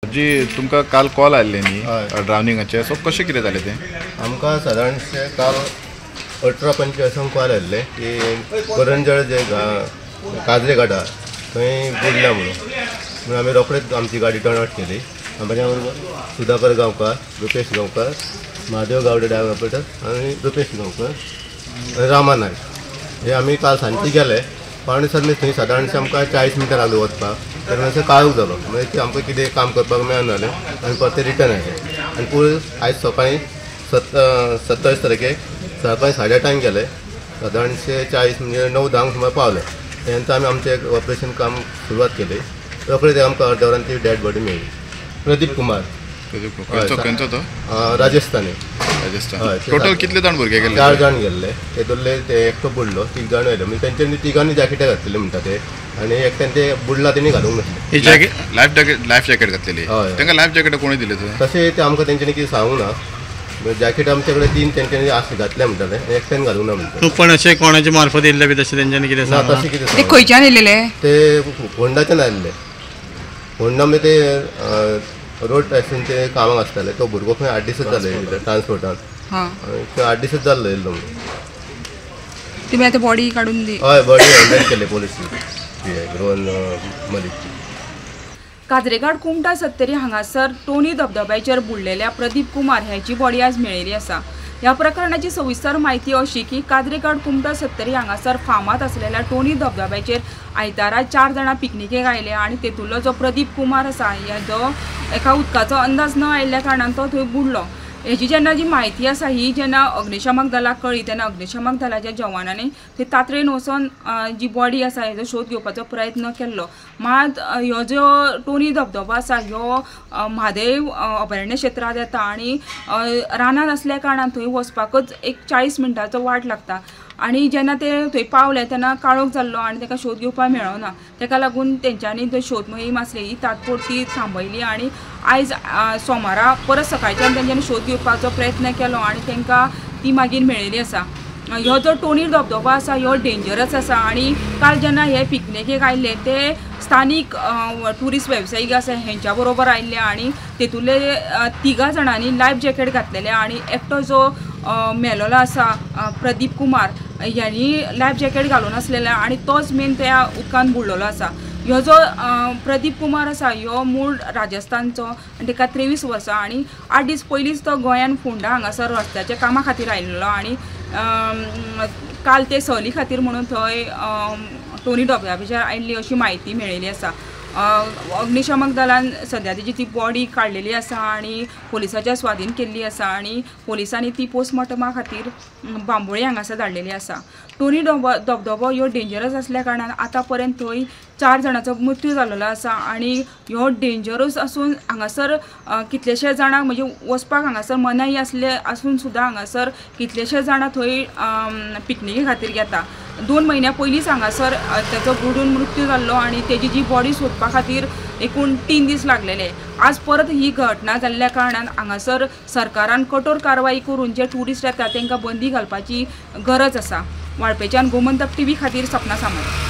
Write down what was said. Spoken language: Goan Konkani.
जी तुमकां काल कॉल आयिल्ले न्ही ड्रावनिंगाचे, सो कशें कितें जालें तें? आमकां सादारणशें काल 18:45 कॉल आयिल्ले की करंजळ जे काजरे घाटा थंय बुडला म्हणून आमी रोखडेच आमची गाडी टर्न आवट केली. आमच्या बरोबर सुधाकर गांवकार, रुपेश गांवकार, महादेव गावडे ड्रायव्हर ऑपरेटर आनी रुपेश गांवकर आनी रामा नायक हे आमी काल सांजचे गेले. 6:45 थंय सादारणशें आमकां 40 मिनटां लागली वचपाक. तर मातसो काळोख जालो, मागीर ते आमकां कितें काम करपाक मेळना जालें आनी परते रिटर्न आयले. आनी पूण आयज सकाळीं 27 तारखेक सकाळी 8:30 गेले, सादारणशें 40 म्हणजे 9-10 सुमार पावले. तेन्ना आमी आमचें एक ऑपरेशन काम सुरवात केली. रोखडे ते आमकां अर्द्या वरान ती डेड बॉडी मेळ्ळी. प्रदीप कुमार. खंयचो तो? राजस्थानी. राजस्थान. टोटल कितले जाण भुरगे गेल्ले? 4 जाण गेल्ले. तेतूंतले ते एकटो बुडलो, 3 जाण आयले. म्हणजे तेंच्यांनी तिगांनी जॅकेटां घातलेली म्हणटा ते, आनी एकट्यान ते बुडला तेणी घालूंक नासलें. लायफ जॅकेट घातलेली. तांकां लायफ जॅकेट कोणी दिले? तशें ते आमकां तेंच्यांनी कितें सांगूंक ना. जॅकेट आमचे कडेन 3 तेंच्यांनी आसले घातले म्हणटाले, आनी एकट्यान घालूंक ना म्हणटा. पण अशें कोणाचे मार्फत येयल्ले बी तशें तेंच्यांनी कितें ना? तशें कितें ते खंयच्यान येयलेले? ते होंडाच्यान आयिल्ले. होंडा म्हणजे ते रोड टॅक्सींचे कामाक आसताले. तो भुरगो खंय 8 दिसच जाले ट्रान्सपोर्टान, 8 दिसच जाल्लो येयल्लो म्हणून. तुमी आतां बॉडी काडून दी? हय, बॉडी हँडल केले पोलिसी रोहन मलिक. काजरेघाट कुमटा सत्तरी हांगासर टोनी धबधब्याचेर बुडलेल्या प्रदीप कुमार ह्याची बॉडी आज मेळिल्ली आसा. ह्या प्रकरणाची सविस्तर म्हायती अशी की काजरेघाट कुमटा सत्तरी हांगासर फामाद आसलेल्या टोनी धबधब्याचेर आयतारा 4 जाणां पिकनिकेक आयले आनी तेतूंतलो जो प्रदीप कुमार आसा जो एका उदकाचो अंदाज न आयिल्ल्या कारणान तो थंय बुडलो. हेजी जेन्ना जी म्हायती आसा ही जेन्ना अग्निशमक दलाक कळ्ळी तेन्ना अग्निशमक दलाच्या जवानांनी थंय तातडीन वचोन जी बॉडी आसा हेजो शोध घेवपाचो प्रयत्न केल्लो. मात ह्यो जो टोनी धबधबो आसा ह्यो म्हादेव अभयारण्य क्षेत्रांत येता आनी रानांत आसल्या कारणान थंय वचपाकच एक 40 मिनटांचो वाट लागता. आनी जेन्ना ते थंय पावले तेन्ना काळोख जाल्लो आनी ताका शोध घेवपाक मेळना. ताका लागून तेंच्यांनी थंय शोध मोहीम आसली ही तात्पुरती थांबयली आनी आयज सोमारा परत सकाळच्यान तेंच्यांनी शोध घेवपाचो प्रयत्न केलो आनी तांकां ती मागीर मेळिल्ली आसा. ह्यो जो टोनी धबधबो आसा ह्यो डेंजरस आसा आनी काल जेन्ना हे पिकनिकेक आयिल्ले ते स्थानीक ट्युरिस्ट वेवसायीक आसा हेंच्या बरोबर आयिल्ले आनी तेतूंतले 3 जाणांनी लायफ जॅकेट घातलेले आनी एकटो जो मेलोलो आसा प्रदीप कुमार ह्यांनी लायफ जॅकेट घालून आसलेले आनी तोच मेन त्या उदकान बुडलेलो आसा. ह्यो जो प्रदीप कुमार आसा ह्यो मूळ राजस्थानचो आनी ताका 23 वर्सां आनी 8 दीस पयलींच तो गोंयान फोंडा हांगासर रस्त्याच्या कामा खातीर आयिल्लो आनी काल ते सहली खातीर म्हणून थंय टोनी धबधब्याचेर आयिल्ली अशी म्हायती मेळिल्ली आसा. अग्निशमक दलान सद्या तेजी ती बॉडी काडलेली आसा आनी पोलिसाच्या स्वाधीन केल्ली आसा आनी पोलिसांनी ती पोस्टमॉर्टमा खातीर बांबोळे हांगासर धाडलेली आसा. टोनी धबधबो ह्यो डेंजरस आसल्या कारणान आतां पर्यंत थंय 4 जाणांचो मृत्यू जाल्लो आसा आनी ह्यो डेंजरस आसून हांगासर कितलेशे जाणांक म्हणजे वचपाक हांगासर मनाई आसले आसून सुद्दां हांगासर कितलेशे जाणां थंय पिकनिके खातीर येता. 2 म्हयन्या पयलींच हांगासर ताचो बुडून मृत्यू जाल्लो आनी तेजी जी बॉडी सोदपा खातीर एकूण 3 दीस लागलेले. आज परत ही घटना जाल्ल्या कारणान हांगासर सरकारान कठोर कारवाई करून जे ट्युरिस्ट येता तांकां बंदी घालपाची गरज आसा. वाळपेच्यान गोमंतक टीव्ही खातीर सपना सामंत.